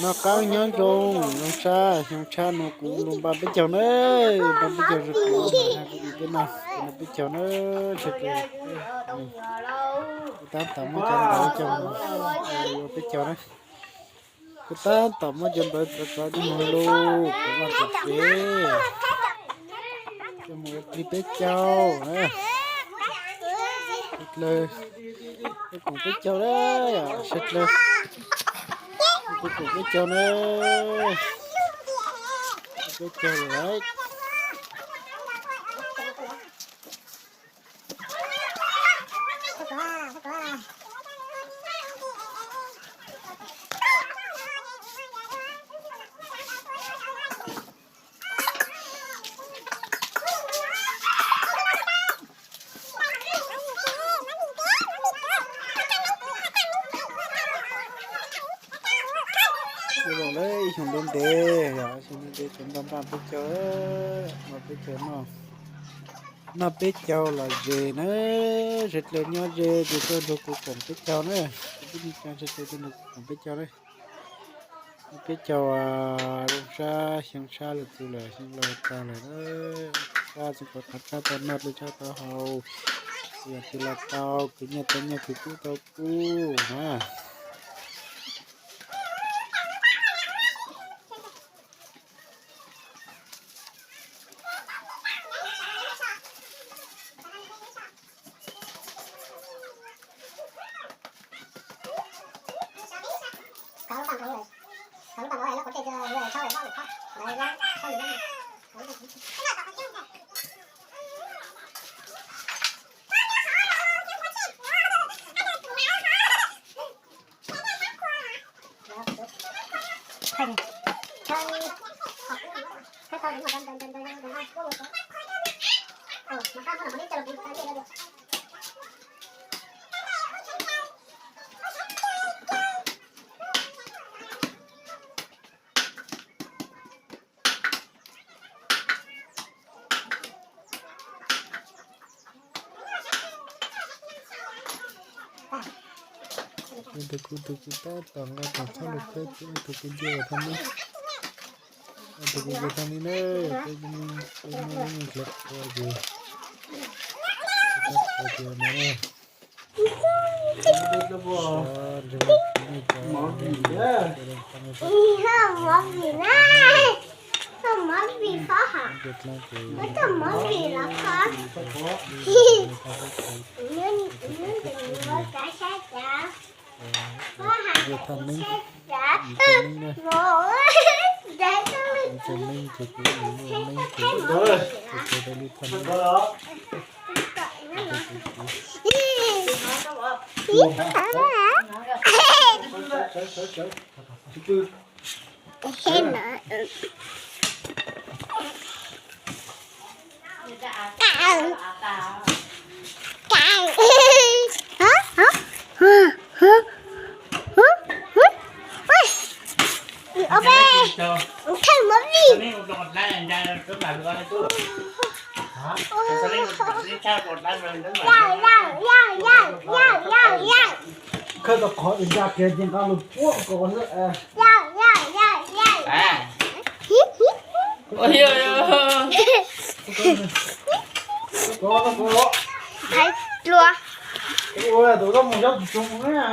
Noj qab nyob zoo, zoo tshaj xyoo tshaj no kuv los npaj peb caug na, npaj peb caug zoo kuv, peb no, kuv noj peb caug na, sawv daws. Kuv tab tom muab cov ntawv coj mus ua peb caug na. Kuv tab tom muab cov ntawv txov txov coj mus lauj, kuv vaj kuv tsev, coj mus ua plig peb caug na. Sawv dlawg, kuv koom peb caug na, sawv dlawg, kuv koom peb caug na, peb caug lawm. Zoo lawm, ib xyoo ntev ntev, yog ib xyoo ntev ntev tseem npaj npaj peb caug, noj peb caug no, noj peb caug los ze na, sawv dlawg nyob ze ces tuaj nrog kuv koom peb caug na, kuv peb caug sawv dlawg tuaj nrog kuv koom peb caug na. Peb caug, zoo sab xyoo sab lwm tus lawm, xyoo laus tag lawm na. Sab xyoo kom qab tshaj tau noj dlej tshaj tau haus, yog tis los tau, khwv nyiaj tau nyiaj, khwv kub tau kub na. Tus kuv tus kuv tab tom nqa tom txhob rau peb, tus kuv cia thaj nib, tus kuv cia thaj nib na, peb muaj ib nyuag dlawg qhua ces, tab qhua ces no na. Thaj nib, thaj nib na. Thaj nib ces kuv ua neb ces kuv ua li thaj nib. Khawb tau qhov ntsa kiag ces nqa los puab kom xwb. Thaiv dlua. Tus koj mus nyob tsis tau mus na.